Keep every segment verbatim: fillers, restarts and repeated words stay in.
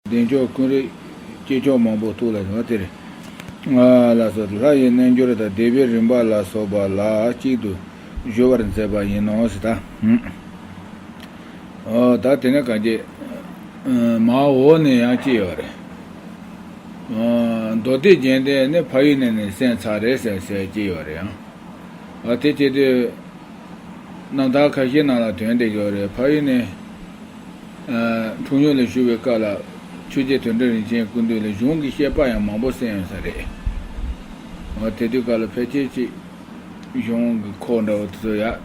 བདེ་མཆོག་ཀུན་རིག་སྐྱེས་མཆོག་མང་པོ་ཐུགས་ལ་བཞག་དེ་རེད། ལ་སོགས་ལྷ་ཡི་རྣལ་འབྱོར་དང་བཟླས་པའི་རིམ་པ་ལ་སོགས་པ་ལ་གཅིག་ཏུ་སྦྱོར་བར་མཛད་པ་ཡིན་ནོ་ཟེར་ད། ཨོ་ད་དེ་ནས་ག་གེ་མར་འོག་ནས་ཡང་ཅི་ཡོད་རེད། མདོ་སྡེ་རྒྱན་དེ་ནི་ཕ་ཡུལ་ནས་ནི་གསན་ཚར་རེད་ཟེར་ཟེར་ཅི་ཡོད་རེད་ཡང་། ཨ་དེ་བྱེད་དུས། རྣམ་ཐར་ཁ་ཤས་ནང་ལ་དོན་དེ་ཡོད་རེད། ཕ་ཡུལ་ནས་འཁྲུངས་ཡུལ་ལ་བཞུགས་པའི་སྐབས་ལ་ཆོས་རྗེ་དོན་གྲུབ་རིན་ཆེན་སྐུ་མདུན་ལ་གཞུང་གི་བཤད་པ་ཡང་མང་པོ་གསན་ཡོད་ས་རེད། ཨ་དེ་དུས་སྐབས་ལ་ཕལ་ཆེར་ཅིག་གཞུང་གི་ཁོག་འདྲ་བོ་དེ་ཚོ་ཡག་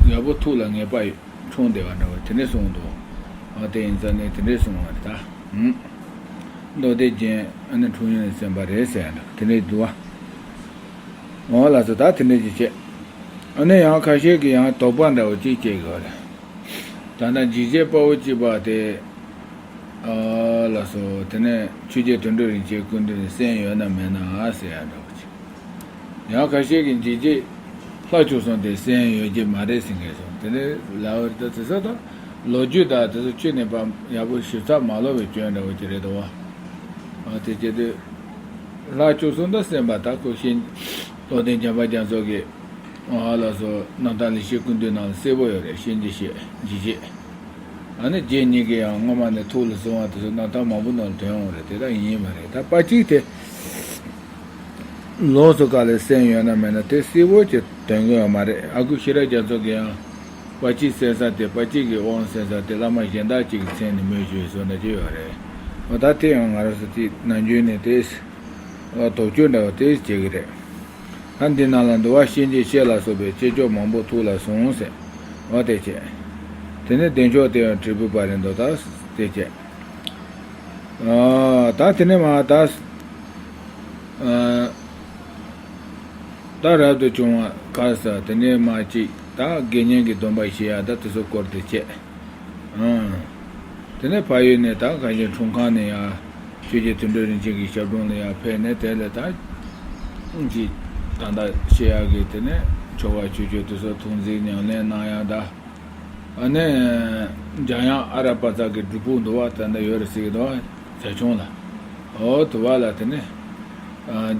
ཡག་པོ་ཐུགས་ལ་ངེས་པ་འཁྲུངས་བསྡད་པ་འདྲ་བོ་དེ་འདྲས་གསུངས་འདུག་ཨ་དེ་ཡིན་ཙང་ནས་དེ་འདྲས་གསུངས་པ་རེད་ད། མདོ་སྡེ་རྒྱན་ཨ་ནི་འཁྲུངས་ཡུལ་ནས་གསན་པ་རེད་ཟེར་ཡ་འདྲ་དེ་འདྲས་འདུག་བ། འོ་ལགས་སོ། ད་དེ་འདྲས་ཅིག་བྱས། ཨ་ནི་ཡང་ཁ་ཤས་ཀྱིས་ཡང་དོགས་པ་འདྲ་བོ་ཅིག་བྱེད་དགོས་རེད། ད་ལྟ་འཇིགས་བྱེད་དཔའ་བོ་གཅིག་པ་དེ། ཨ་ལགས་སོ། དེ་ནས་ཆོས་རྗེ་དོན་གྲུབ་རིན་ཆེན་སྐུ་མདུན་ནས་གསན་ཡོད་ན་མེད་ན་ཟེར་ཡ་འདྲ་བོ་ཅིག་ཡང་ཁ་ཤས་ཀྱིས་འཇིགས་བྱེད་ལྷ་བཅུ་གསུམ་དེ་གསན་ཡོད་ཀྱི་མ་རེད་ཟེར་མཁན་སོང་དེ་འདྲས་ལབ་པ་རེད། ད་དེ་ཚོ་ད་ལོ་རྒྱུས་དང་དེ་ཚོ་ཁྱོན་ནས་ཕར་ཡག་པོ་ཞིབ་ཚགས་མ་ལོ་བའི་སྐྱོན་འདྲ་བོ་ཅིག་རེད་དོ། ཨ་དེ་བྱེད་དུས། ལྷ་བཅུ་གསུམ་ད་གསན་པ་ད་ཁོ་ཤེས། རྟོགས་ལྡན་འཇམ་དཔལ་རྒྱ་མཚོ་གིས། ཨ་ལགས་སོ། རྣམ་ཐར་ལེགས་བཤད་ཀུན་བཏུས་ནང་ལ་གསལ་པོ་ཡོད་རེད། གཤིན་རྗེ་གཤེད་འཇིགས་བྱེད། ཨ་ནི་རྗེ་ཉིད་ཀྱིས་ཡང་སྔོན་མ་ནས་ཐུགས་ལ་བཟུང་བ་དེ་ཚོ་རྣམ་ཐར་མང་པོ་ནང་ཐོན་འོང་རེད། དེ་དག་ཡིན་མ་རེད། ད་དཔེ་གཅིག་དེ་ལོགས་སུ་ག་ལ་གསན་ཡོད་ན་མེད་ན་དེ་གསལ་པོ་ཅིག་སྟོན་གྱི་ཡོད་མ་རེད། ཨ་ཁུ་ཤེས་རབ་རྒྱ་མཚོ་གིས་ཡང་དཔེ་གཅིག་གསན་ས་དེ་དཔེ་གཅིག་གི་དབང་གསན་ས་དེ་བླ་མ་གཞན་དག་ཅིག་གི་མཚན་ནས་སྨོས་ཞུས་བཟོ་འདྲ་ཅིག་ཡོད་རེད། འོ་ད་དེ་ཡང་ང་རང་ཚོ་དེ་ནམ་རྒྱུན་ནས་དེ་དོགས་གཅོད་འདྲ་བ་དེ་བྱེད་ཀྱི་རེད། ད་འདི་ནང་ལ་འདུལ་བ་གཤིན་རྗེ་གཤེད་ལ་སོགས་པའི་སྐྱེས་མཆོག་མང་པོ་ཐུགས་ལ་བཟུང་ཟེར། འོ་དེ་བྱས། དེ་ནས་བདེ་མཆོག་དེ་ཡང་དྲིལ་བུ་པ་རེད་འདུག་ད་དེ་བྱས། ཨ་ད་དེ་ནས་མར་ད་ཨ་ད་རབ་ཏུ་བྱུང་བ་ག་ས་དེ་ནས་མར་ཅིག་ད་དགེ་བསྙེན་གྱི་སྡོམ་པ་བཞེས་ཡ་ད་དེ་ཚོ་སྐོར་དེ་བྱས། ཨང་། དེ་ནས་ཕ་ཡུལ་ནས་ད་གངས་ཅན་འཁྲུངས་ཁང་ནས་ཡང་ཆོས་རྗེ་དོན་གྲུབ་རིན་ཆེན་གྱི་ཞབས་དྲུང་ལ་ཡང་ཕེབས་ནས་དེ་ལ་ད་ཅིག་ད་ལྟ་བཤད་ཡག་གི་དེ་ནས་ཆོ་ག་ཆོས་སྤྱོད་དེ་ཚོ་ཐུགས་འཛིན་ཉམས་ལེན་གནང་ཡག་ད། ཨ་ནི་འཇམ་དབྱངས་ཨ་ར་པ་ཙ་གི་སྒྲུབ་ཕུག་འདུག་བ། ད་ལྟ་ཡོད་རེད་ཟེར་གི་འདུག་བ། བྱ་ཁྱུང་ལ། ཨོ་དུ་བ་ལ་དེ་ནས་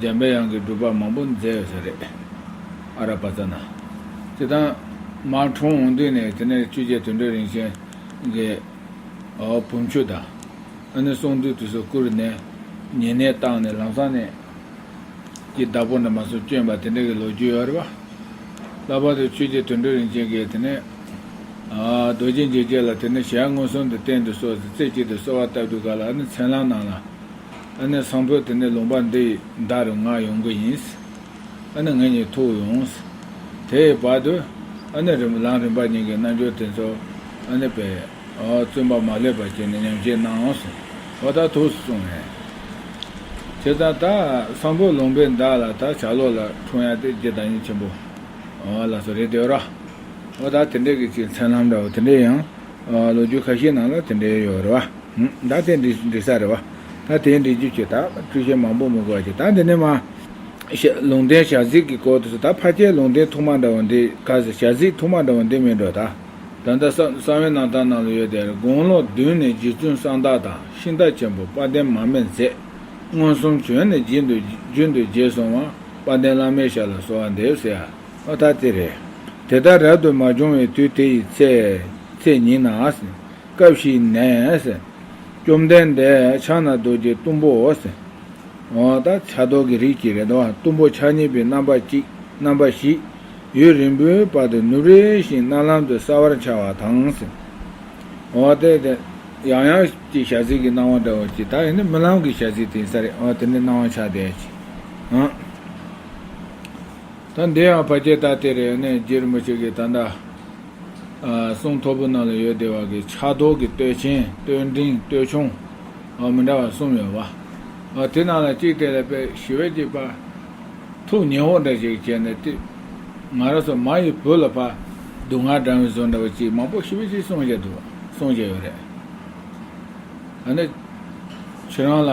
འཇམ་པའི་དབྱངས་ཀྱི་སྒྲུབ་པ་མང་པོ་མཛད་ཡོད་ས་རེད། ཨ་ར་པ་ཙ་ན། དེ་དང་མར་འཁྲུངས་འོང་དུས་ནས་དེ་ནས་ཆོས་རྗེ་དོན་གྲུབ་རིན་ཆེན་གྱི་ཨོ་བུམ་ཆུ་དང་། ཨ་ནི་གསུང་འདུས་དེ་ཚོ་བསྐུར་ནས་ཉེ་གནས་བཏང་ནས་ལམ་སང་ནས་ཀྱི་བདག་པོ་འདྲ་མ་སོང་བསྐྱོན་པ་དེ་འདྲ་གི་ལོ་རྒྱུས་ཡོད་རེད་བ། ལྷག་པར་དུ་ཆོས་རྗེ་དོན་གྲུབ་རིན་ཆེན་གྱིས་དེ་ནས་ཨ་རྡོ་རྗེ་འཇིགས་བྱེད་ལ་དེ་ནས་ཞལ་མངོན་སུམ་དུ་བསྟན་དུ་གསོལ་ཟེར་རྩེ་གཅིག་ཏུ་གསོལ་བ་བཏབ་དུས་ག་ལ་ཨ་ནི་མཚན་ལམ་ནང་ལ་ཨ་ནི་སང་ཕོད་དེ་ནས་ལུང་པ་འདི་ཡི་མདའ་རུ་ང་ཡོང་གི་ཡིན། ཨ་ནི་ང་གཉིས་ཐུག་ཡོང་། དེའི་བར་དུ་ཨ་ནི་རིམ་ལམ་རིམ་པ་གཉིས་ཀྱི་རྣལ་འབྱོར་དེ་ཚོ་ཨ་ནི་པས་ཨ་བཙུན་པ་མ་ལུས་པ་བྱས་ནས་ཉམས་བཞེས་གནང་ཟེར། འོ་ད་ཐུགས་སུ་གསུངས་ནས། བྱས་ཙང་ད་སང་ཕོད་ལུང་པའི་མདའ་ལ་ད་བྱ་ལོག་ལ་འཁྲུངས་ཡ་དེ་རྗེ་བདག་ཉིད་ཆེན་པོ་ཨ་ལ་སོགས་རེད་དེ་ར། འོ་ད་དེ་འདྲས་ཀྱི་ཅིག་མཚན་ལམ་འདྲ་བོ་དེ་འདྲས་ཡང་ཨ་ལོ་རྒྱུས་ཁ་ཤས་ནང་ལ་དེ་འདྲས་ཡོད་རེད་བ། ད་དེ་འགྲིག་འགྲིག་ས་རེད་བ། ད་དེ་འགྲིག་རྒྱུ་ཅིག་ད་འགྲེལ་བཤད་མང་པོ་མི་དགོས་ཀྱི་ད་འདི་ནས་མ། ལུང་བསྟན་ཞལ་གཟིགས་ཀྱི་སྐོར་དུ་ད་ཕལ་ཆེར་ལུང་བསྟན་ཐོག་མ་འདྲ་བོ་འདི་ག་ཟེར་ཞལ་གཟིགས་ཐོག་མ་འདྲ་བོ་འདི་མིན་འགྲོ་ད། ད་ལྟ་གསང་བའི་རྣམ་ཐར་ནང་ལ་ཡོད་དེ་དགུང་ལོ་བདུན་ནས་རྗེ་བཙུན་གསང་བདག་དང་ཤིང་རྟ་ཆེན་པོ་དཔལ་ལྡན་མར་མེ་མཛད། མངོན་སུམ་བྱོན་ནས་རྒྱུན་དུ་རྒྱུན་དུ་རྗེས་སོང་བ་དཔལ་ལྡན་བླ་མའི་ཞབས་ལ་གསོལ་བ་འདེབས་ཟེར་ཡ། ཨ་ད་དེ་རེད། དེ་ལྟར་རབ་ཏུ་མ་བྱུང་བའི་དུས་དེ་ཡི་ཚེ་ཚེ་ཉིན་ན། སྐབས་ཤིག་ནས། བཅོམ་ལྡན་འདས་ཕྱག་ན་རྡོ་རྗེ་གཏུམ་པོ། འོ་ད་ཕྱག་རྡོར་གྱི་རིགས་ཀྱི་རེད་དོ། གཏུམ་པོ་ཕྱག་གཉིས་པའི་རྣམ་པ་གཅིག་རྣམ་པ་བཞི། ཡུན་རིང་པོའི་བར་དུ་ནུབ་རེ་བཞིན་རྣ་ལམ་དུ་གསལ་བར་འཆར་བ་དང་། འོ་དེ་དེ་ཡང་ཡང་གཅིག་ཞལ་གཟིགས་ཀྱི་སྣང་བ་འདྲ་བོ་ཅིག་ད་ཡིན་ན་རྨི་ལམ་གྱི་ཞལ་གཟིགས་དེ་ཡིན་ས་རེད། འོ་དེ་ནི་སྣང་བ་ཆགས་བསྡད་ཅིག་ཨང་། ད་འདི་ཡང་ཕལ་ཆེར་ད་དེ་རེད། ནས་རྗེ་རིན་པོ་ཆེ་གིས་ད་ལྟ་ཨ་གསུང་ཐོར་བུ་ནང་ལ་ཡོད་བསྡད་པ་གི་ཕྱག་རྡོར་གྱི་བསྟོད་ཆེན་བསྟོད་འབྲིང་བསྟོད་ཆུང་ཨ་མི་འདྲ་བ་གསུམ་ཡོད་པ། ཨ་དེ་ནང་ལ་གཅིག་དེ་ལ་དཔེ་ཞི་བའི་གཅིག་པ་ཐུགས་ཉེ་བོ་འདྲ་ཞིག་བྱས་ནས་དེ་ང་རང་ཚོ་མ་ཡི་བུ་ལ་ཕ་སྡུག་བསྔལ་དྲངས་པའི་བཟོ་འདྲ་བ་ཅིག་མང་པོ་ཞི་བའི་གཅིག་གསུང་བཞག་འདུག་གསུང་བཞག་ཡོད་རེད། ཨ་ནི་ཁྱེད་རང་ལ།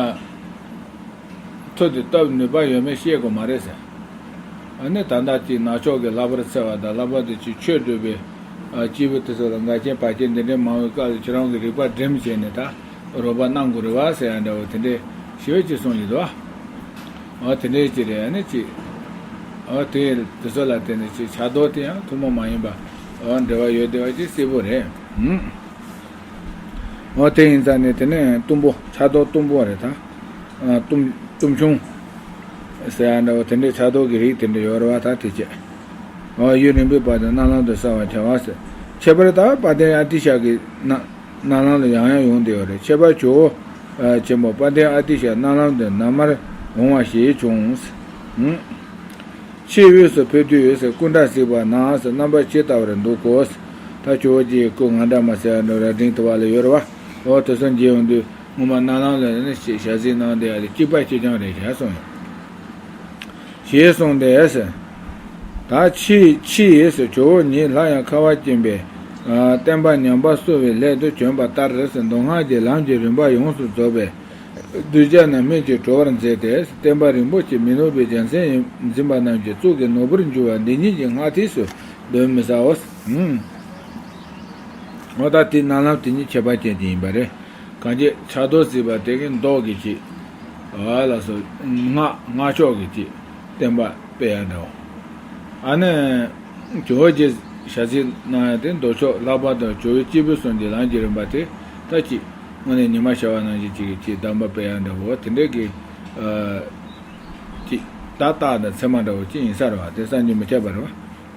མཐུ་དེ་སྟབས་ནུས་པ་ཡོད་མེད་བཤད་དགོས་མ་རེད་ཟེར། ཨ་ནི་ད་ལྟ་ཅིག་ནག་ཕྱོགས་ཀྱི་ལྷག་པར་འཚེ་བ་དང་ལྷག་པར་དུ་ཅིག་ཆོས་སྒྲུབ་པའི་ཨ་སྐྱེས་བུ་དེ་ཚོ་ལ་འགལ་རྐྱེན་བར་ཆད་འདི་འདྲའི་མང་བའི་སྐབས་སུ་ཁྱེད་རང་གི་རིག་པ་སྒྲིམ་བྱས་ནས་ད་ རོགས་པ་གནང་དགོས་རེད་བ་ཟེར་ཡ་འདྲ་བོ་དེ་འདྲའི་ཞེ་པོ་ཅིག་གསུངས་ཡོད་དོ། འོ་དེ་འདྲའི་ཅིག་རེད། ཨ་ནི་ཅིག་འོ་དེ་དེ་ཚོ་ལ་བརྟེན་ནས་ཅིག་ཕྱག་རྡོར་དེ་ཡང་ཐུན་མོང་མ་ཡིན་པ་འོ་འབྲེལ་བ་ཡོད་བསྡད་པ་ཅིག་གསལ་པོ་རེད། ཧུམ། འོ་དེ་ཡིན་ཙང་ནས་དེ་ནས་གཏུམ་པོ་ཕྱག་རྡོར་གཏུམ་པོ་རེད་ད། ཨ་གཏུམ་གཏུམ་ཆུང་ཟེར་ཡ་འདྲ་བོ་དེ་འདྲའི་ཕྱག་རྡོར་གྱི་རིགས་དེ་འདྲ་ཡོད་རེད་བ། ད་དེ་བྱས་འོ་ཡུན་རིང་པོའི་བར་དུ་རྣ་ལམ་དུ་གསལ་བར་བྱ་བ་ཟེར། ཁྱད་པར་ད་དཔལ་ལྡན་ཨ་ཏི་ཤ་གི་རྣ་རྣ་ལམ་ལ་ཡང་ཡང་ཡོང་བསྡད་ཡོད་རེད། ཁྱད་པར་ཇོ་བོ་ཆེན་པོ་དཔལ་ལྡན་ཨ་ཏི་ཤ་རྣ་ལམ་དུ་ནམ་མར་འོང་བ་ཞིག་བྱུང་། ཕྱིས་དབུས་སུ་ཕེབས་དུས་སྐུ་འདྲ་གཟིགས་པ་ན་རྣམ་པ་ཇི་ལྟ་བར་འདུག་གོ། ད་ཇོ་བོ་རྗེའི་སྐུ་ང་འདྲ་མ་ཟེར་བ་འདྲ་ར་དིང་དུ་བ་ལ་ཡོད་རེད་བ། འོ་དེ་ཚོ་མཇལ་ཡོང་དུས་ངོ་མ་རྣ་ལམ་ལ་ནི་ཞལ་གཟིགས་གནང་བསྡད་ཡ་ལ་གཅིག་པ་གཅིག་རྐྱང་རེད་ཤག་གསུངས་ཡོད། ཞེས་གསུངས་ཏེ། ད་ཕྱིས་ཕྱིས་ཇོ་བོ་ཉིད་སླར་ཡང་ཁ་བ་བཅིངས་པས། བསྟན་པ་ཉམས་པ་གསོ་བའི་སླད་དུ་བྱོན་པ་ལྟར། མདོ་སྔགས་ཀྱི་ལམ་གྱི་རིམ་པ་ཡོངས་སུ་རྫོགས་པའི་གདུལ་བྱ་རྣམས་སྨིན་གྱིས་གྲོལ་བར་མཛད་དེ། བསྟན་པ་རིན་པོ་ཆེ་མི་ནུབ་པའི་རྒྱལ་མཚན་འཛིན་པ་རྣམས་ཀྱི་གཙུག་གི་ནོར་བུར་འགྱུར་བ་འདི་ཉིད་ཀྱི་སྔགས་ཐིགས་སུ་གདོན་མི་ཟའོ། འོ་ད་དེ་རྣ་ལམ་དེ་ཉིད་ཁྱད་པར་ཅན་དེ་ཡིན་པ་རེད། གང་ཅི་ཕྱག་རྡོར་གཟིགས་པ་དེ་གི་མདོག་གི་ཅིག་ཨ་ལ་སོ། སྔགས་སྔགས་ཕྱོགས་ཀྱི་ཅིག་བསྟན་པ་སྤེལ་ཡ་འདྲ་བོ། ཨ་ནི་ཇོ་བོ་རྗེ་ཞལ་གཟིགས་གནང་ཡ་དེ་མདོ་ཕྱོགས་ལྷག་པར་དུ་ཇོ་བོའི་སྐྱེས་བུ་གསུམ་གྱི་ལམ་གྱི་རིམ་པ་དེ་ད་ཅིག་དངོས་གནས་ཉི་མ་ཤར་བ་ནང་བཞིན་ཅིག་གི་ཅིག་གདམས་པ་སྤེལ་ཡ་འདྲ་བོ་དེ་འདྲའི་གི་ཨ་ཅིག་ད་རྟགས་དང་མཚན་མ་འདྲ་བོ་ཅིག་ཡིན་ས་རེད་བ། དེ་བསམ་གྱིས་མི་ཁྱབ་པ་རེད་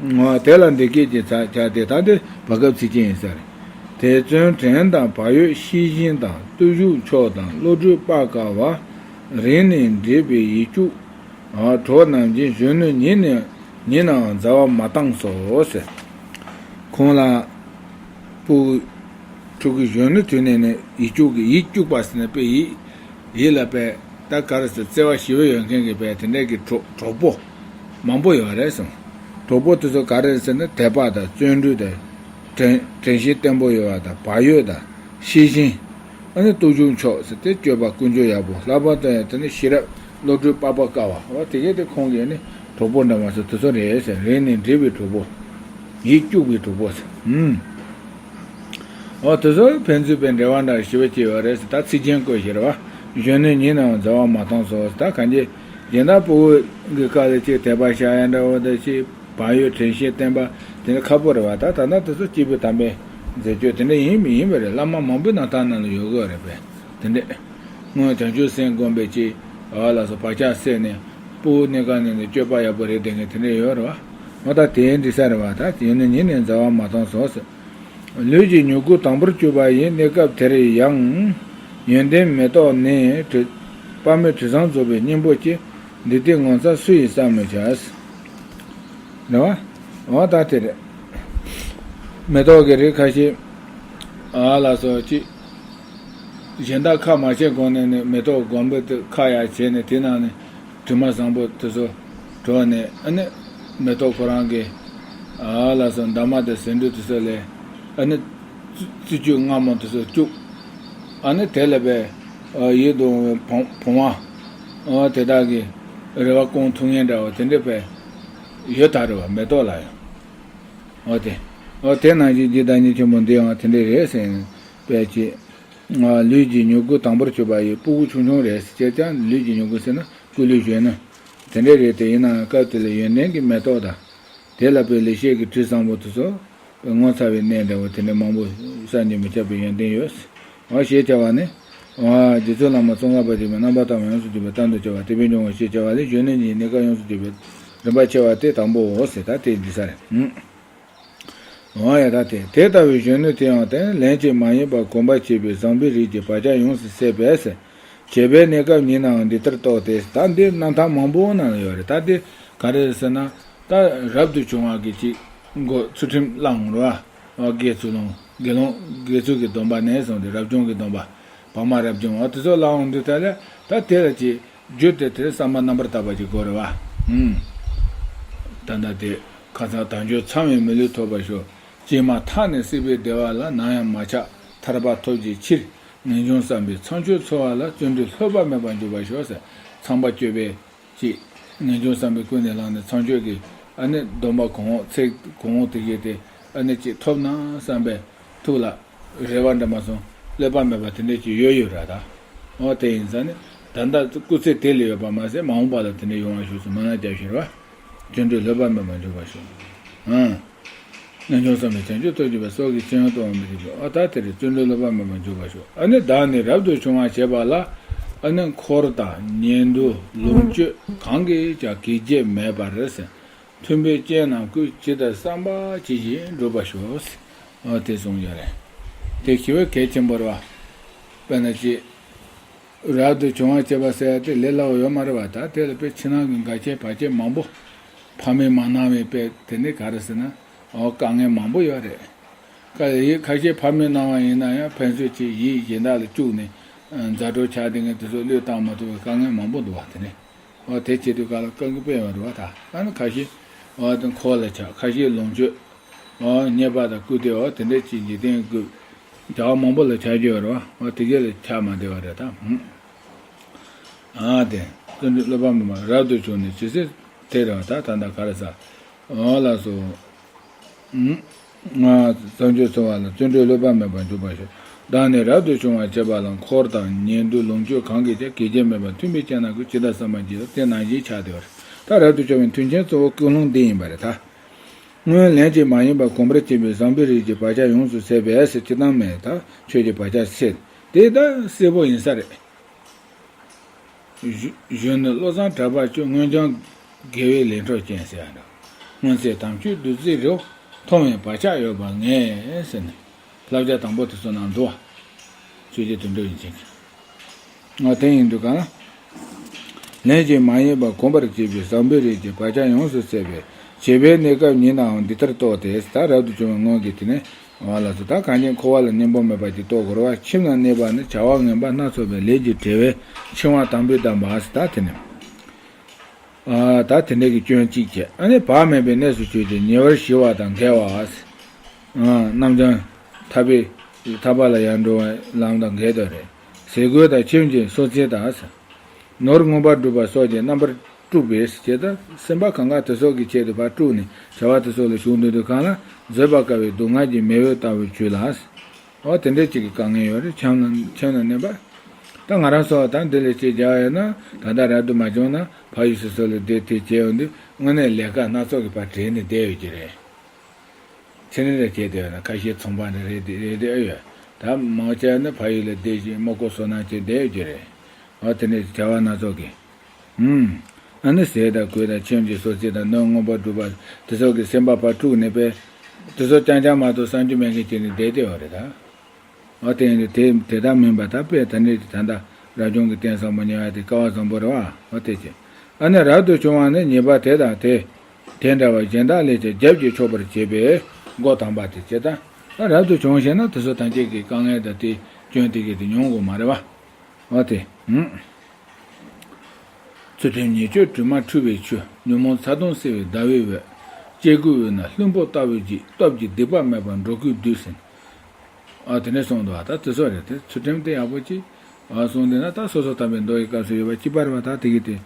བ། འོ་དེ་ལ་འདི་སྐད་ཅེས་བྱ་བྱ་སྟེ། ད་འདི་བར་སྐབས་ཚིག་ཅན་ཡིན་ས་རེད། དེ་བརྩོན་བྲལ་དང་བག་ཡོད་ཤེས་བཞིན་དང་བརྟུལ་ཞུགས་མཆོག་དང་བློ་གྲོས་སྤ་དཀར་བ། རིང་ནས་འདྲིས་པའི་ཡིད་སྐྱུག་གྲོགས་རྣམས་ཀྱིས་གཞོན་ནུ་ཉིད་ནས་ཉིད་ནའང་མཛའ་བ་མ་བཏང་སོ་ཟེར། ཁོང་ལ་སྤུ་གུ་ཕྲུ་གུ་གཞོན་ནུ་དུས་ནས་ནས་ཡིད་སྐྱུག་གི་ཡིད་སྐྱུག་པ་ཟེར་ན་དཔེ་ཡིད་ཡིད་ལ་དཔེ་ད་ག་རེ་ཟེར་བརྩེ་བ་ཞེ་པོ་ཡོད་མཁན་གྱི་དཔེ་དེ་འདྲས་ཀྱི་གྲོགས་གྲོགས་པོ་མང་པོ་ཡོད་རེད་གསུངས། གྲོགས་པོ་དེ་ཚོ་ག་རེ་ཟེར་ན་དད་པ་དང་བརྩོན་འགྲུས་དང་དྲན་དྲན་ཤེས་བརྟན་པོ་ཡོད་པ་དང་བག་ཡོད་དང་ཤེས་བཞིན། ཨ་ནི་བརྟུལ་ཞུགས་མཆོག་ཟེར་ཏེ་སྤྱོད་པ་ཀུན་སྤྱོད་ཡག་པོ། ལྷག་པར་དུ་ཡང་དེ་ནི་ཤེས་རབ་བློ་གྲོས་སྤ་པ་དཀར་བ། འོ་དེ་གས་དེ་ཁོང་གིས་ནི་གྲོགས་པོ་འདྲ་མ་ཟེར་དེ་ཚོ་རེད་ཟེར། རིང་ནས་འདྲིས་པའི་གྲོགས་པོ། ཡིད་སྐྱུག་པའི་གྲོགས་པོ་ཟེར། ཨུམ། འོ་དེ་ཚོ་ཕན་ཚུན་པའི་འབྲེལ་བ་འདྲ་ཞེ་པོ་ཅིག་ཡོད་རེད་ཟེར། ད་ཚིག་རྒྱན་བཀོད་ཤེར་བ། གཞོན་ནུ་ཉིད་ནའང་མཛའ་བ་མ་བཏང་སོ། ད་གང་ཅི་གཞན་དག་ཕྲུ་གུ་གི་སྐབས་ལ་ཅིག་དད་པ་བྱ་ཡ་འདྲ་བོ་དང་ཅིག་བག་ཡོད་དྲན་ཤེས་བརྟན་པ་དེ་ནི་ཁག་པོ་རེད་བ། ད་ད་ལྟ་དེ་ཚོ་སྐྱེས་བུ་དམ་པའི་མཛད་སྤྱོད་དེ་འདྲ་ཡིན་མི་ཡིན་པ་རེད། བླ་མ་མང་པོའི་རྣམ་ཐར་ནང་ལ་ཡོད་དགོས་རེད་པས། དེ་འདྲས་སྔོན་བྱང་ཆུབ་སེམས་བསྒོམས་པའི་ཅིག་ཨ་ལ་སོགས་བག་ཆགས་སད་ནས་ཕྲུ་གུ་གནས་སྐབས་ནས་ནི་སྤྱོད་པ་ཡག་པོ་རེད་བསྡད་མཁན་དེ་འདྲས་ཡོད་རེད་བ། འོ་ད་དེ་འདྲ་ས་རེད་བ། ད་གཞོན་ནུ་ཉིད་ནས་མཛའ་བ་མ་བཏང་སོ་ཟེར། ལུས་ཀྱི་མྱུ་གུ་དང་པོར་གྱུར་པ་ཡི་གནས་སྐབས་དེར་ཡང་། ཡོན་ཏན་མེ་ཏོག་ནི་དྲི་དཔག་མེད་དྲི་བཟང་རྫོགས་པའི་སྙིང་པོ་སྐྱེ། འདི་ལྟའི་ངོ་མཚར་སུ་ཡིས་བསམ་མི་ཁྱབ། རེད་བ། འོ་ད་དེ་རེད། མེ་ཏོག་གི་རིགས་ཁ་ཤས་ཨ་ལ་སོགས་ཅིག་གཞན་དག་ཁ་མ་ཕྱེ་གོང་ནས་ནི་མེ་ཏོག་སྒམ་པོ་དེ་ཁ་ཡར་བྱས་ནས་དེ་ནང་ནས་དྲི་མ་བཟང་པོ་དེ་ཚོ་བྲོ་ནས། ཨ་ནི་མེ་ཏོག་ཁོ་རང་གི་ཨ་ལ་སོགས་འདབ་མ་དང་ཟེའུ་འབྲུ་དེ་ཚོ་ལས་ཨ་ནི་རྩི་རྩི་བཅུད་མངར་མོ་དེ་ཚོ་བཅུག་ཨ་ནི་དེ་ལས་པའི་ཡིད་དུ་འོང་བའི་བུང་བུང་བ་དེ་དག་གི་རེ་བ་སྐོང་ཐུབ་མཁན་འདྲ་བ་དེ་འདྲ་པའི་ཡོད་ད་རེད་བ། མེ་ཏོག་ལ་ཡང་། འོ་དེ། འོ་དེ་ནང་བཞིན་རྗེ་བདག་ཉིད་ཆེན་པོ་འདི་ཡང་དེ་འདྲ་རེད་ཟེར་ནས་པའི་ཅི། ལུས་ཀྱི་མྱུ་གུ་དང་པོར་གྱུར་པ་ཡི་སྤུ་གུ་ཆུང་ཆུང་རེད་ཟེར། བྱས་ཙང་ལུས་ཀྱི་མྱུ་གུ་ཟེར་ན་སྐུ་ལུས་གཞོན་ནུ་དེ་འདྲ་རེད་དེ། ཡིན་ནའང་སྐབས་དེ་ལ་ཡོན་ཏན་གྱི་མེ་ཏོག་དང་། དེ་ལ་པའི་ལེགས་བཤད་ཀྱི་དྲི་བཟང་པོ་དེ་ཚོ་ངོ་མཚར་བའི་གནས་འདྲ་བོ་དེ་འདྲ་མང་པོ་བསམ་གྱིས་མི་ཁྱབ་པའི་ཡོན་ཏན་ཡོད། འོ་ཞེས་བྱ་བ་ནི། འོ་རྗེ་བཙུན་བླ་མ་ཙོང་ཁ་པ་ཆེན་པོའི་རྣམ་པར་ཐར་པ་ཡོངས་སུ་གྲུབ་པའི་གཏན་དུ་བྱ་བ་དེ་བས་འབྱུང་བ་ཞེས་བྱ་བ་ལས་གཞོན་ནུ་ཉིད་གནས་སྐབས་ཡོངས་སུ་གྲུབ་པའི་རིམ་པ་ཕྱེ་བ་དེ་དང་པོའོ་ཟེར། ད་དེ་འདི་ས་རེད། འོ་ཡ་ད་དེ་དེ་ལྟ་བུའི་གཞོན་ནུ་དེའང་དེ་ལན་གཅིག་མ་ཡིན་པར་གོམས་པར་བྱས་པས་བཟང་པོའི་རིགས་ཀྱི་བག་ཆགས་ཡོངས་སུ་ཟད་པས་ཟེར། བྱེད་པའི་གནས་སྐབས་ཉིད་ནའང་འདི་ལྟར་རྟོགས་ཏེ། ད་འདི་རྣམ་ཐར་མང་པོ་ནང་ལ་ཡོད་རེད། ད་འདི་ག་རེ་ཟེར་ན། ད་རབ་ཏུ་བྱུང་བ་གི་ཅིག་མགོ་ཚུལ་ཁྲིམས་བླངས་རེད་བ། དགེ་ཚུལ་སློང་དགེ་སློང་དགེ་ཚུལ་གྱི་སྡོམ་པ་ནས་བཟུང་སྟེ་རབ་བྱུང་གི་སྡོམ་པ། བག་མ་རབ་བྱུང་བ་དེ་ཚོ་བླངས་འོང་དུས་ད་ལ་ད་དེ་ལ་ཅིག་རྒྱུ་དེ་དེར་བསམ་པ་རྣམ་པར་དག་པ་ཅིག་དགོས་རེད་བ། ཨུམ། ད་ལྟ་དེ་ཁ་སང་དལ་འབྱོར་ཚང་བའི་མི་ལུས་ཐོབ་པར་ཤོག། ཀྱེ་མ་ཐ་ནས་སྲིད་པའི་བདེ་བ་ལ་ནམ་ཡང་མ་ཆགས་ཐར་པ་ཐོབ་ཀྱི་ཕྱིར། ངེས་འབྱུང་བསམ་པའི་ཚངས་སྤྱོད་འཚོ་བ་ལ་བརྩོན་འགྲུས་ལྷོད་པ་མེད་པར་འཇུག་པར་ཤོག་ཟེར། ཚངས་པ་སྤྱོད་པའི་ཅིག་ངེས་འབྱུང་བསམ་པའི་ཀུན་ནས་བསླངས་ནས་ཚངས་སྤྱོད་ཀྱི་ཨ་ནི་སྡོམ་པ་གོང་འོག་ཚེ་གོང་འོག་དེ་གས་དེ་ཨ་ནི་ཅིག་ཐོབ་ན་བསམ་པའི་ཐུགས་ལ་རེ་བ་འདྲ་མ་སོང་ བསླད་པ་མེད་པ་དེ་འདྲ་ཅིག་ཡོད་ཡོད་ར་ད། འོ་དེ་ཡིན་ཙང་ནི་ད་ལྟ་སྐུ་ཚེ་དེ་ལ་ཡོད་པ་མ་ཟད་མ་འོངས་པ་ལ་དེ་འདྲ་ཡོང་བ་ཤོག་ཟེར་སྨོན་ལམ་རྒྱབ་ཤེར་བ། བརྩོན་འགྲུས་བསླད་པ་མེད་པར་འཇུག་པར་ཤོག་ཨང་། ངེས་འབྱུང་བསམ་པའི་བྱང་ཆུབ་ཐོབ་བགྱིས་པ། སྲོག་གི་ཕྱིར་ཡང་གཏོང་བ་མི་བྱེད་པའི། འོ་ད་དེ་རེད། བརྩོན་འགྲུས་བསླད་པ་མེད་པར་འཇུག་པར་ཤོག་ཨ་ནི་བདག་ནི་རབ་ཏུ་བྱུང་བར་བྱེད་པ་ལ། ཨ་ནི་འཁོར་དང་ཉན་ཐོས་ལོངས་སྤྱོད་གང་གིས་ཀྱང་གེགས་བྱེད་མེད་པར་ཟེར། མཐུན་པའི་རྐྱེན་རྣམས་ཀུན་ཇི་ལྟར་བསམ་པ་ཇི་བཞིན་འགྲུབ་པར་ཤོག་འོ་དེ་གསུངས་ཡོད་རེད། དེ་ཞེ་པོ་གལ་ཆེན་པོ་རེད་བ། དཔེར་ན་ཅིག་རབ་ཏུ་བྱུང་བར་བྱེད་པ་ཟེར་ཡ་དེ་ལས་སླ་བོ་ཡོད་མ་རེད་བ། ད་དེ་ལ་དཔེ་ཕྱི་ནང་གི་འགལ་རྐྱེན་བར་ཆད་མང་པོ། ཕ་མས་མ་གནང་བའི་དཔེ་དེ་ནི་ག་རེ་ཟེར་ན། འོ་དཀའ་ངལ་མང་པོ་ཡོད་རེད། ཁ་ཡིག་ཁ་ཤས་ཕ་མས་གནང་བ་ཡིན་ན་ཡང་ཕན་ཚུན་གྱི་ཡིད་གཞན་དག་ལ་བཅུག་ནས་ཛ་དྲག་ཆགས་བསྡད་མཁན་དེ་ཚོ་བློས་བཏང་མ་ཐུབ་པའི་དཀའ་ངལ་མང་པོ་འདུག་བ་དེ་ནི། འོ་དེ་བྱེད་དུས་ག་ལ་དཀའ་ངལ་དཔེ་ཡོད་རེད་བ་ད། ཨ་ནི་ཁ་ཤས་འོ་དེ་འཁོར་ལ་ཆགས། ཁ་ཤས་ལོངས་སྤྱོད། འོ་རྙེད་པ་དང་བཀུར་སྟི། འོ་དེ་འདྲ་ཅིག་འཇིག་རྟེན་ཀུན་བྱ་བ་མང་པོ་ལ་ཆགས་རྒྱུ་ཡོད་རེད་བ། འོ་དེ་གས་ལ་ཆགས་མ་བསྡད་པ་རེད་ད། ཨ་དེ་བརྩོན་འགྲུས་བསླད་པ་མེད་པར་རབ་ཏུ་བྱུང་ནས་ཇི་སྲིད་དེ་རེད་བ་ད། ད་ལྟ་ག་རེ་ཟ། འོ་ལགས་སོ། ང་བྱང་ཆུབ་སེམས་དཔའ་ལ་བརྩོན་འགྲུས་བསླད་པ་མེད་པར་འཇུག་པར་ཤོག་བདག་ནི་རབ་ཏུ་བྱུང་བར་བྱེད་པ་ལ། འཁོར་དང་ཉན་ཐོས་ལོངས་སྤྱོད་གང་གིས་ཀྱང་གེགས་བྱེད་མེད་པར། མཐུན་པའི་རྐྱེན་རྣམས་ཀུན་ཇི་ལྟར་བསམ་པར་བགྱིད། དེ་ནང་བཞིན་ཆགས་བསྡད་པ་རེད། ད་རབ་ཏུ་བྱུང་བའི་མཐུན་རྐྱེན་གཙོ་བོ་ཀུན་སློང་འདི་ཡིན་པ་རེད་ད། སྔོན་ལན་གཅིག་མ་ཡིན་པར་གོམས་པར་བྱས་པའི་བཟང་པོའི་རིགས་ཀྱི་བག་ཆགས་ཡོངས་སུ་ཟད་པས་ཟེར། སྤྱིར་བཏང་མེད་ད། ཆོས་ཀྱི་བག་ཆགས་ཟད། དེ་ད་གསལ་པོ་ཡིན་ས་རེད། གཞོན་ནུ་བློ་བཟང་གྲགས་པ་ཁྱོད། སྔོན་བྱུང་དགེ་བའི་ལས་འཕྲོ་ཅན་ཟེར་ཡ་འདྲ། སྔོན་ཚེ་དམ་ཆོས་བདུད་རྩིའི་རིལ་བུ། འཐུང་བའི་བག་ཆགས་ཡོད་པ་ངེས་ཟེར་ནས། བསླབ་བྱ་དང་པོ་དེ་ཚོ་ནང་འདུག་བ། ཆོས་རྗེ་དོན་གྲུབ་རིན་ཆེན་གྱིས། ང་དེ་ཡིན་དུས་གང་། ལན་གཅིག་མ་ཡིན་པར་གོམས་པར་བྱས་པའི་བཟང་པོའི་རིགས་ཀྱི་བག་ཆགས་ཡོངས་སུ་ཟད་པས། བྱིས་པའི་གནས་སྐབས་ཉིད་ནའང་འདི་ལྟར་རྟོགས་ཏེ། ད་རབ་ཏུ་བྱུང་བའི་སྔོན་གྱི་དེ་ནས། འོ་ལགས་སོ། ད་གང་ཅི་འཁོར་བ་ལ་གཉེན་པོ་མེད་པ་ཅིག་རྟོགས་དགོས་རེད་བ། ཁྱིམ་ན་གནས་པ་ནི་བྱ་བ་ངན་པ་སྣ་ཚོགས་པའི་ལས་ཀྱི་བྲེལ་བས་འཆིང་བ་དང་པོའི་གདམས་པ་ཟེར། ད་དེ་ནི། ཨ་ད་དེ་འདྲ་གི་སྐྱོན་གཅིག་བྱས། ཨ་ནི་བག་མེད་པའི་གནས་སུ་གྱུར་ཅིང་ཉེ་བར་ཞི་བ་དང་འགལ་བ་ཟེར། ཨ་རྣམ་བྱང་ཐར་པའི་ཐར་པ་ལ་ཡང་འགྲོ་བའི་ལམ་དང་འགལ་དོ་རེད། ཟས་གོས་དང་ཁྱིམ་གྱི་གསོལ་ཚིགས་དང་ཟེར། ནོར་མངོན་པར་སྒྲུབ་པ་སོགས་ཀྱིས་རྣམ་པར་དཀྲུགས་པས་ཟེར། ད་སེམས་པ་གང་ག་དེ་སོགས་ཀྱི་ཆེད་དུ་ཕར་དཀྲུགས་ནས་བྱ་བ་དེ་སོགས་ལ་ཞུགས་འདུག་དུས་གང་ལ་བཟོད་པ་དཀའ་བའི་སྡུག་བསྔལ་གྱི་མེ་འོད་ལྟ་བུར་གྱུར་ལ་ཟེར། འོ་དེ་འདྲ་ཅིག་གི་དཀའ་ངལ་ཡོད་རེད། ཁྱིམ་ན་ཁྱིམ་ན་གནས་པ། ད་ང་རང་ཚོ་ད་འདི་ལས་ཅིག་རྒྱག་ཡོད་ན། ད་ལྟ་རབ་ཏུ་མ་བྱུང་ན་ཕ་ཡུལ་སོ་སོ་ལ་བསྡད་དེ་བྱས་ཡོང་དུས་དངོས་གནས་ལས་ཀ་སྣ་ཚོགས་ཀྱི་བར་བྲེལ་ནས་བསྡད་ཡོད་ཀྱི་རེད། ཕྱི་ནས་རེ་བྱས་བསྡད་ཡོད་ན་ཁ་ཤས་ཚོང་པ་འདྲ་རེད་དེ་རེད་དེ་ཨེ་ཡོད། ད་མང་ཆེ་ནི་ཕ་ཡུལ་ལ་བསྡད་བཞིན་མི་ཁོ་བསོད་ནམས་བྱས་བསྡད་ཡོད་ཀྱི་རེད། འོ་དེ་ནས་བྱ་བ་སྣ་ཚོགས་ཀྱི། ཨུམ། ཨ་ནི་ཟས་དང་གོས་དང་ཁྱིམ་གྱི་གསོལ་ཚིགས་དང་ནོར་མངོན་པར་སྒྲུབ་པ་དེ་སོགས་ཀྱིས་སེམས་པ་ཕར་དཀྲུགས་ནས་པས། དེ་ཚོ་རྐྱང་རྐྱང་མ་གཏོགས་བསམ་རྒྱུ་མེད་མཁན་བྱས་ནས་བསྡད་བསྡད་ཡོད་རེད་ད། འོ་དེ་ཡིན་དུས་དེ་དེ་ལྟར་མིན་པ་ད་དཔེ་ད་ནི་ད་ལྟ་རབ་བྱུང་གི་རྟེན་བཟང་པོ་ཉེ་བ་དེ་སྐལ་བ་བཟང་པོ་རེད་བ། འོ་དེ་བྱས། ཨ་ནི་རབ་ཏུ་བྱུང་བ་ནི་ཉེས་པ་དེ་དང་དེ། དེ་འདྲ་བ་གཞན་དག་ལས་ཀྱང་རྒྱབ་ཀྱིས་ཆོག་པར་བྱེད་པས་སྒོ་དམ་པ་སྟེ། ཅེས་དང་། ད་རབ་ཏུ་བྱུང་ཞེ་ན་དེ་ཚོ་ཐམས་ཅད་ཀྱི་དཀའ་ངལ་དང་དེ་སྐྱོན་དེ་གས་དེ་མྱོང་དགོས་མ་རེད་བ། འོ་དེ། ཨུམ། ཚུལ་ཁྲིམས་ཉེས་སྤྱོད་དྲི་མ་འཁྲུ་བའི་ཆུ། ཉོན་མོངས་ཚ་གདུང་སེལ་བའི་ཟླ་བའི་འོད། སྐྱེ་དགུའི་དབུས་ན་ལྷུན་པོ་ལྟ་བུའི་རྒྱུད། སྟོབས་ཀྱིས་སྡིག་པ་མེད་པར་འགྲོ་ཀུན་འདུལ་ཟེར། ཨ་དེ་ནས་གསུངས་འདུག་ད་དེ་ཚོ་རེད་དེ། ཚུལ་ཁྲིམས་དེ་ཡག་པོ་ཅིག་ཨ་གསུངས་དེ་ན་ད་སོ་སོ་དམ་པའི་མདོ་ཡི་སྐབས་སུ་ཡོད་པ་གཅིག་པ་རེད་བ། ད་དེ་གི་དེ།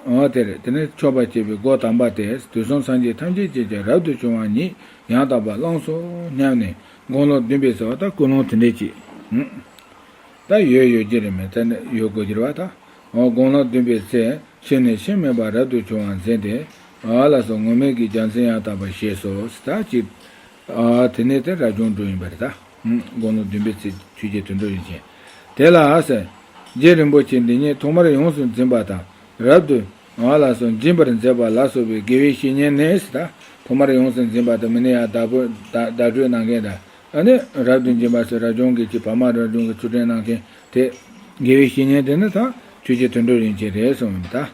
འོ་དེ་རེད། དེ་ནས་ཆོག་པར་བྱེད་པའི་སྒོ་དམ་པ་སྟེ། དུས་གསུམ་སངས་རྒྱས་ཐམས་ཅད་ཀྱིས་ཀྱང་རབ་ཏུ་བྱུང་བ་ཉིད་ཡང་དག་པར་བླངས་སོ་སྙམ་ནས་དགུང་ལོ་བདུན་པའི་ཟེར་བ་ད་ཀུན་སློང་དེ་འདྲས་ཅིག་ད་ཡོད་ཡོད་ཀྱི་རེད། མེད་ད་ནི་ཡོད་དགོས་ཀྱི་རེད་བ་ད། འོ་དགུང་ལོ་བདུན་པའི་ཚེ་ཤི་ནས་ཕྱིར་མེད་པར་རབ་ཏུ་བྱུང་བར་འཛིན་ཏེ། ཨ་ལ་སོགས་ངུར་སྨྲིག་གི་རྒྱལ་མཚན་ཡང་དག་པར་བཞེས་སོ། ད་ཅིག་ཨ་དེ་ནས་དེ་རབ་བྱུང་འགྲོ་ཡིན་པ་རེད་ད། དགུང་ལོ་བདུན་པའི་ཚེ་ཆོས་རྗེ་དོན་གྲུབ་རིན་ཆེན། དེ་ལ་ཟེར། རྗེ་རིན་པོ་ཆེ་འདི་ཉིད་ཐོག་མར་ཡོངས་སུ་འཛིན་པ་དང་། རབ་ཏུ་ཨ་ལ་སོགས་འབྱིན་པར་མཛད་པ་ལ་སོགས་པའི་དགེ་བའི་བཤེས་གཉེན་ནི་ཟེར་ད། ཐོག་མར་ཡོངས་སུ་འཛིན་པ་དང་། མི་ནི་ཡང་བདག་པོ་བདག་བདག་སྤྲོད་གནང་མཁན་དང་། ཨ་ནི་རབ་ཏུ་འབྱིན་པ་སོགས་རབ་བྱུང་གི་ཅིག་བར་མ་རབ་བྱུང་གི་ཚུལ་ཁྲིམས་གནང་མཁན་དེ། དགེ་བའི་བཤེས་གཉེན་དེ་ནི་ད་ཆོས་རྗེ་དོན་གྲུབ་རིན་ཆེན་རེད་གསུངས་མི་ད།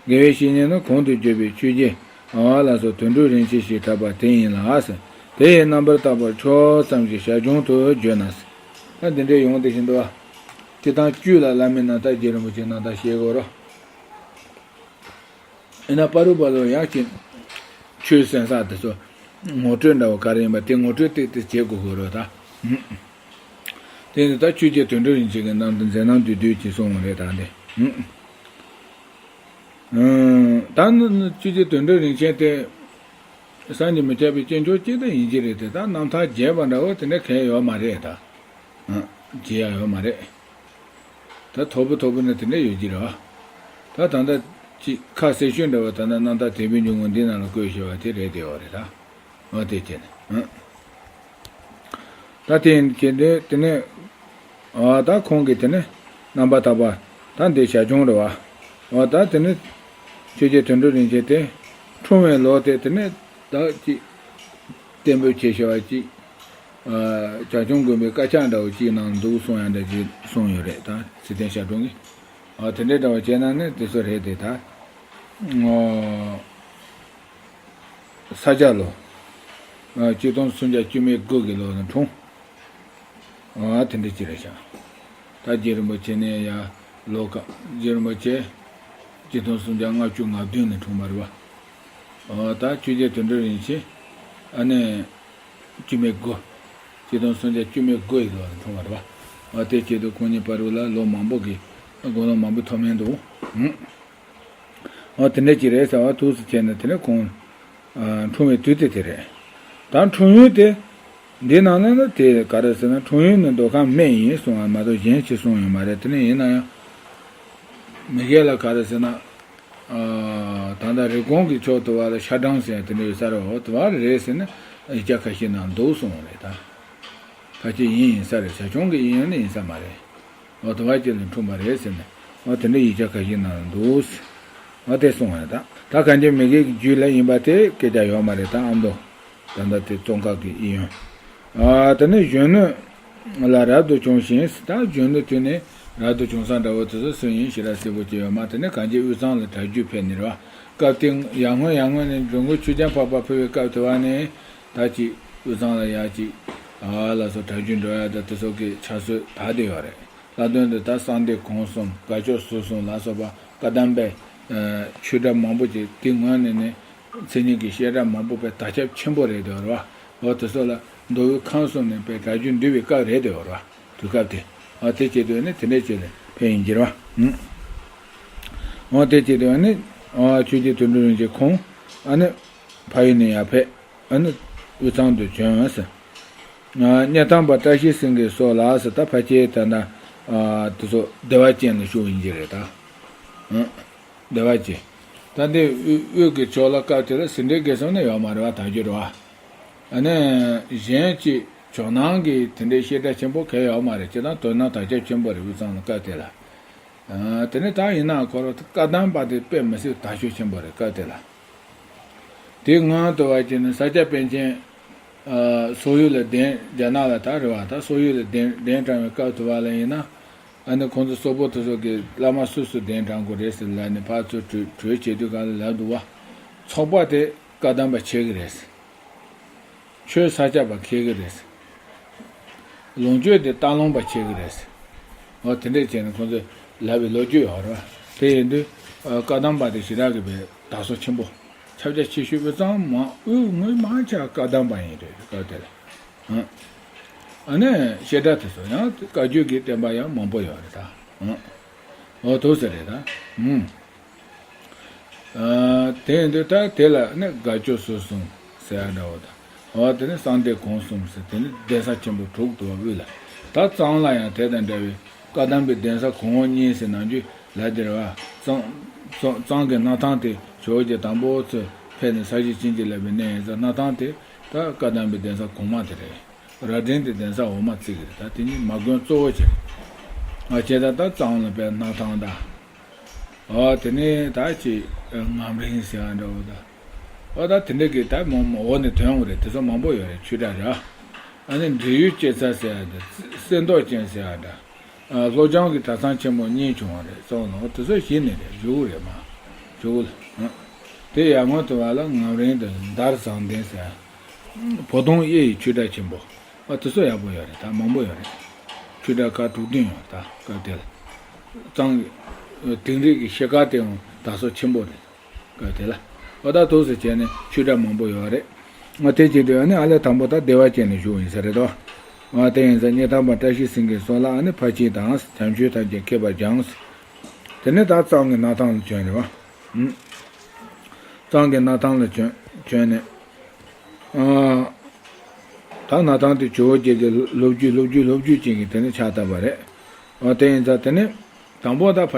དགེ་བའི་བཤེས་གཉེན་ནི་གོང་དུ་བརྗོད་པའི་ཆོས་རྗེ་ཨ་ལ་སོགས་དོན་གྲུབ་རིན་ཆེན་ཞེས་གྲགས་པ་དེ་ཡིན་ལ་ཟེར། དེ་ཡི་རྣམ་པར་བརྟགས་པར་ཕྱོགས་ཙམ་ཞིག་ཞར་བྱུང་དུ་བརྗོད་ན་ཟེར། ད་འདི་འདྲའི་ཡོང་དེ་བཞིན་དུ་བ། སྤྱིར་བཏང་བཅུད་ལ་བླ་མའི་རྣམ་ཐར་རྗེ་རིན་པོ་ཆེའི་རྣམ་ཐར་བཤད་དགོས་རོ། ཡིན་ན་བར་དུ་བར་དུ་ཡང་ཅིག་ཆོས་གསན་ས་དེ་ཚོ་ངོ་སྤྲོད་འདྲ་བོ་ག་རེ་ཡིན་པ་དེ་ངོ་སྤྲོད་ཏིག་ཏིག་བྱེད་དགོས་ཀྱི་རེད་ད། དེ་ནི་ད་ཆོས་རྗེ་དོན་གྲུབ་རིན་ཆེན་གྱི་རྣམ་ཐར་མཛད་རྣམ་བསྡུས་བསྡུས་ཀྱིས་གསུངས་པ་རེད་ད་འདི། ད་ནི་ཆོས་རྗེ་དོན་གྲུབ་རིན་ཆེན་དེ་བསམ་གྱིས་མི་ཁྱབ་པའི་སྐྱེས་མཆོག་ཅིག་ད་ཡིན་གྱི་རེད་དེ། ད་རྣམ་ཐར་རྒྱས་པ་འདྲ་བོ་དེ་འདྲ་གང་ཡང་ཡོད་མ་རེད་ད། བྱེད་ཡག་ཡོད་མ་རེད། ད་མཐོ་པོ་མཐོ་པོ་ནི་དེ་འདྲ་ཡོད་ཀྱི་རེད་བ། ད་ད་ལྟ་ཅིག་ཁ་གསལ་ཤོས་འདྲ་བ་ད་ལྟ་རྣམ་ཐར་དད་པའི་འཇུག་ངོགས་འདི་ནང་ལ་བཀོད་བཞག་པ་དེ་རེད་བསྡད་ཡོད་རེད་ད། འོ་དེ་བྱས་ནས། ཨང་། ད་དེ་ཡིན་གྱི་འདི་དེ་ནས། ཨ་ད་ཁོང་གིས་དེ་ནས་རྣམ་པར་དག་པ་ད་འདི་བྱ་ཁྱུང་རེད་བ། ཨ་ད་དེ་ནས་ཆོས་རྒྱལ་དོན་གྲུབ་རིན་ཆེན་དེ་འཁྲུངས་པའི་ལོ་དེ་དེ་ནས་ད་ཅིག་གཏན་འབེབས་བྱས་བྱ་བ་ཅིག་ཨ་བྱ་ཁྱུང་དགོན་པའི་དཀར་ཆག་འདྲ་བོ་ཅིག་ནང་འདུག་གསུང་ཡ་འདྲ་ཅིག་གསུངས་ཡོད་རེད་ད། ཚེ་བརྟན་ཞབས་དྲུང་གིས། ཨ་དེ་འདྲའི་འདྲ་བོ་བྱས་ན་ནི་དེ་ཚོ་རེད་དེ་ད། ཨོ། ས་སྐྱ་ལོ། ཨ་གཅིག་སྟོང་སུམ་བརྒྱ་བཅུ་མེད་དགུ་གི་ལོ་ལ་འཁྲུངས། ཨ་དེ་འདྲ་ཅིག་རེད་ཤག་ད་རྗེ་རིན་པོ་ཆེ་ནས་ཡ་ལོ་ཀ་རྗེ་རིན་པོ་ཆེ་གཅིག་སྟོང་སུམ་བརྒྱ་ལྔ་བཅུ་ང་བདུན་ནས་འཁྲུངས་པ་རེད་བ། ཨ་ད་ཆོས་རྒྱལ་དོན་གྲུབ་རིན་ཆེན་ཨ་ནི་བཅུ་མེད་དགུ། གཅིག་སྟོང་སུམ་བརྒྱ་བཅུ་མེད་དགུ་ཡི་ལོ་ལ་འཁྲུངས་པ་རེད་བ། ཨ་དེ་བྱེད་དུས་ཁོང་གཉིས་བར་དུ་ལ་ལོ་མང་པོ་གི་དགུང་ལོ་མང་པོ་ཐོག་མེད་འདུག་ཨ་དེ་འདྲ་ཅིག་རེད་ཟེར་བ་ཐུགས་སུ་ཆེ་ནས་དེ་ནས་ཁོང་ཨ་འཁྲུངས་པའི་དུས་དེ་དེ་རེད། ད་འཁྲུངས་ཡུལ་དེ་འདི་ནང་ན་ནི་དེ་ག་རེ་ཟེར་ན་འཁྲུངས་ཡུལ་ནི་མདོ་ཁམས་སྨད་ཡིན་གསུང་བ་མ་གཏོགས་གཞན་ཅི་གསུང་ཡོད་མ་རེད། དེ་ནས་ཡིན་ན་ཡང་མི་སྒེར་ལ་ག་རེ་ཟེར་ན། ཨ་ད་ལྟ་རི་ཀོན་གྱི་ཕྱོགས་དུ་བ་ལ་ཤ་སྦྲང་ཟེར་དེ་འདྲ་ཡོད་ས་རེད། འོ་དུ་བ་རེད་ཟེར་ན་ཡིག་ཆ་ཁ་ཤས་ནང་འདུག་གསུངས་པ་རེད་ད། ཕལ་ཆེར་ཡིན་ཡིན་ས་རེད། བྱ་ཁྱུང་གི་ཡིན་ཡང་ནི་ཡིན་ས་མ་རེད། འོ་དུ་བ་ཅིག་ལ་འཁྲུངས་པ་རེད་ཟེར་ནས་འོ་དེ་འདྲ་ཡིག་ཆ་ཁ་ཤས་ནང་འདུག་འོ་དེ་གསུངས་པ་རེད་ད། ད་གང་ཅི་མི་སྒེར་གྱི་རྒྱུད་ལ་ཡིན་པ་དེ་སྐད་ཆ་ཡོད་མ་རེད་ད། ཨ་མདོ། ད་ལྟ་དེ་ཙོང་ཁ་གི་ཨི་ཡོན། ཨ་དེ་ནས་གཞོན་ནུ་ལ་རབ་ཏུ་བྱུང་ཞིང་ད་གཞོན་ནུ་དུས་ནས་རབ་ཏུ་བྱུང་ས་འདྲ་བོ་དེ་ཚོ་སུ་ཡིན་ཞེ་དྲག་གསལ་པོ་ཅིག་ཡོད་མ། དེ་ནས་གངས་ཅན་དབུས་གཙང་ལ་གྲྭ་རྒྱུན་ཕེབས་ནས་རེད་བ། སྐབས་དེ་ཡར་སྔོན་ཡར་སྔོན་ནས་འགྲོ་མགོན་ཆོས་རྒྱལ་འཕགས་པ་ཕེབས་པའི་སྐབས་དེ་བ་ནས་ད་ཅིག་དབུས་གཙང་ལ་ཡར་ཅིག་ཨ་ལ་སོགས་གྲྭ་རྒྱུན་འགྲོ་ཡ་ད་དེ་སོགས་ཀྱི་ཕྱག་སྲོལ་དར་བསྡད་ཡོད་རེད། ལྷག་དོན་དུ་ད་གསང་སྟེ་གོང་གསུམ་དགའ་སྐྱོ་ཟུར་གསུམ་ལ་སོགས་པ་བཀའ་གདམས་པའི་ཆོས་གྲྭ་མང་པོ་ཅིག་དེ་སྔོན་ནས་ནི་མཚན་ཉིད་ཀྱི་བཤད་གྲྭ་མང་པོ་པའི་དར་ཁྱབ་ཆེན་པོ་རེད་དེ་བར་བ། འོ་དེ་ཚོ་ལ་མདོ་དབུས་ཁམས་གསུམ་ནས་པའི་གྲྭ་རྒྱུན་འདུས་པའི་སྐབས་རེད་དེ་བར་བ། དུས་སྐབས་དེ། འོ་དེ་བྱེད་དུས་ནི་དེ་འདྲས་བྱས་ནས་ཕེབས་ཡིན་གྱི་རེད་བ། འོ་དེ་བྱེད་དུས་ནི་ཆོས་རྒྱལ་དོན་གྲུབ་རིན་ཆེན་ཁོང་ཨ་ནི་ཕ་ཡུལ་ནས་ཡར་ཕེབས། ཨ་ནི་དབུས་གཙང་དུ་བྱོན་ཟེར། གཉའ་ཐང་པ་བཀྲ་ཤིས་སེང་གེ་སོགས་ལ་ཟེར་ད་ཕལ་ཆེར་ད་ན་དེ་ཚོ་བདེ་བ་ཅན་ལ་བཞུགས་ཡིན་གྱི་རེད་ད། བདེ་བ་ཅན། ད་འདི་དབུས་དབུས་ཀྱི་ཕྱོགས་ལ་སྐབས་དེ་ལ་སེ་འབྲས་དགེ་གསུམ་ནི་ཡོད་མ་རེད་བ། དར་རྒྱུ་རེད་བ། ཨ་ནི་གཞན་གྱི་ཇོ་ནང་གི་དེ་འདྲའི་བཤད་གྲྭ་ཆེན་པོ་གང་ཡང་ཡོད་མ་རེད། སྤྱིར་བཏང་དོ་སྣང་དར་ཁྱབ་ཆེན་པོ་རེད་དབུས་གཙང་ལ་སྐབས་དེ་ལ། དེ་ནས་ད་ཡིན་ནའང་ཁོ་རང་བཀའ་གདམས་པ་དེ་དཔེ་མི་སྲིད་དར་ཤུགས་ཆེན་པོ་རེད་སྐབས་དེ་ལ། དེའི་སྔོན་དུ་བ་ཅིག་ནི་ས་སྐྱ་པཎ་ཆེན་སོག་ཡུལ་ལ་གདན་རྒྱ་ནག་ལ་ད་རེད་བ། ད་སོག་ཡུལ་ལ་གདན་གདན་དྲངས་པའི་སྐབས་དུ་བ་ལ་ཡིན་ན། ཨ་ནི་ཁོང་ཚོ་སོག་པོ་དེ་ཚོ་གི་བླ་མ་སུ་སུ་གདན་དྲངས་དགོས་རེད་ཟེར་ལབ་ནས་ཕར་ཚུར་གྲོས་གྲོས་བྱེད་དུས་གང་ལ་ལབ་འདུག་བ། ཚོགས་པ་དེ་བཀའ་གདམས་པ་བྱེད་གི་རེད། ཆོས་ས་སྐྱ་པ་འཁེལ་གི་རེད། ལོངས་སྤྱོད་དེ་སྟག་ལུང་པ་འཁེལ་གི་རེད། འོ་དེ་འདྲས་བྱས་ནས་ཁོང་ཚོས་ལབ་པའི་ལོ་རྒྱུས་ཡོད་རེད་བ། དེ་ཡིན་དུས་བཀའ་གདམས་པ་དེ་ཞེ་དྲག་གི་བའི་དར་སོ་ཆེན་པོ། ཁྱབ་རྒྱ་ཆེ་ཤོས་དབུས་གཙང་མང་དབུས་ངོས་མང་ཆེ་བ་བཀའ་གདམས་པ་ཡིན་རེད་སྐབས་དེ་ལ། ཨ་ནི་བཤད་གྲྭ་དེ་ཚོ་ཡང་བཀའ་བརྒྱུད་ཀྱི་བསྟན་པ་ཡང་མང་པོ་ཡོད་རེད་ད། འོ་དེ་ཟེར་རེད་ད། དེ་ཡིན་དུས་ད་དེ་ལ་ནི་དགའ་སྐྱོ་ཟུར་གསུམ་ཟེར་ཡ་འདྲ་བོ་དང་། འོ་དེ་ནི་གསང་སྟེ་གོང་གསུམ་ཟེར་དེ་ནི་གདན་ས་ཆེན་པོ་དྲུག་ཏུ་དབུས་ལ། ད་གཙང་ལ་ཡང་དེ་དང་འདྲ་བའི་བཀའ་གདམས་པའི་གདན་ས་གོང་འོག་གཉིས་ཟེར་ནང་རྒྱུད་ལ་དེར་བ་གཙང་གཙང་གཙང་གི་སྣར་ཐང་དེ་ཇོ་བོ་རྗེ་དང་པོ་ཚོས་ཕེབས་ནས་ས་གཞི་བྱིན་གྱིས་བརླབས་པའི་གནས་ཡིན་ཙང་སྣར་ཐང་དེ་ད་བཀའ་གདམས་པའི་གདན་ས་གོང་མ་དེ་རེད། རྭ་སྒྲེང་དེ་གདན་ས་འོག་མ་བརྩི་གི་རེད། ད་དེ་ནི་མ་དགོན་གཙོ་བོ་ཅིག་རེད། ང་བྱས་ད་ད་གཙང་ལ་དཔེ་སྣར་ཐང་ད། ཨོ་དེ་ནས་ད་ཅི་ངམ་རིང་ཟེར་བ་འདྲ་བོ་ད། ཨོ་ད་དེ་འདྲ་གི་ད་མོ་མོ་འོག་ནས་ཐོན་འོང་རེད། དེ་ཚོ་མང་པོ་ཡོད་རེད་ཆོས་གྲྭ་ར། ཨ་ནི་འབྲེལ་ཡོད་སྐྱེ་ས་ཟེར་བ་འདྲ་གསེར་མདོག་ཅན་ཟེར་བ་འདྲ། ཨ་ལྷོ་བྱང་གི་གྲྭ་ཚང་ཆེན་མོ་གཉིས་བྱུང་བ་རེད་སོང་ལ་ཨོ་དེ་ཚོ་གཞི་ནས་རེད་བཞུགས་རེད་མ། བཞུགས་ལ། དེ་ཡར་སྔོན་དུ་བ་ལ་ངམ་རིང་དུ་དར་བཟང་ལྡན་ཟེར། བོ་དོང་གཡས་ཡི་ཆོས་གྲྭ་ཆེན་པོ། ཨ་དེ་ཚོ་ཡག་པོ་ཡོད་རེད་ད་མང་པོ་ཡོད་རེད། ཆོས་གྲྭ་ཁག་དྲུག་བདུན་ཡོད་ད་སྐབས་དེ་ལ། གཙང་གི་དིང་རི་གི་ཤེལ་དཀར་དེའང་དར་སོ་ཆེན་པོ་རེད། སྐབས་དེ་ལ། ཨོ་ད་དུས་སུ་བྱས་ནས་ཆོས་གྲྭ་མང་པོ་ཡོད་རེད། ཨ་དེ་བྱེད་དུས་ཨ་ནི་ཨ་ལས་དང་པོ་ད་བདེ་བ་ཅན་ལ་བཞུགས་ཡིན་ས་རེད་དོ། ཨ་དེ་ཡིན་ཙང་གཉའ་ཐང་པ་བཀྲ་ཤིས་སེང་གེ་སོགས་ལ་ཨ་ནི་ཕར་ཕྱིན་དང་བྱམས་ཆོས་ཐམས་ཅད་མཁས་པར་སྦྱངས། དེ་ནས་ད་གཙང་གི་སྣར་ཐང་ལ་བྱོན་རེད་བ། ཨུམ། གཙང་གི་སྣར་ཐང་ལ་བྱོན་བྱོན་ནས། ཨ། ད་ང་ཏང་དེ་ཇོ་བོ་རྗེ་གི་ལོ་རྒྱུས་ལོ་རྒྱུས་ལོ་རྒྱུས་ཅན་གྱི་དེ་ནི་ཆགས་བསྡད་པ་རེད། འོ་དེ་ཡིན་ཙང་དེ་ནི་དང་པོ་ད་ཕ་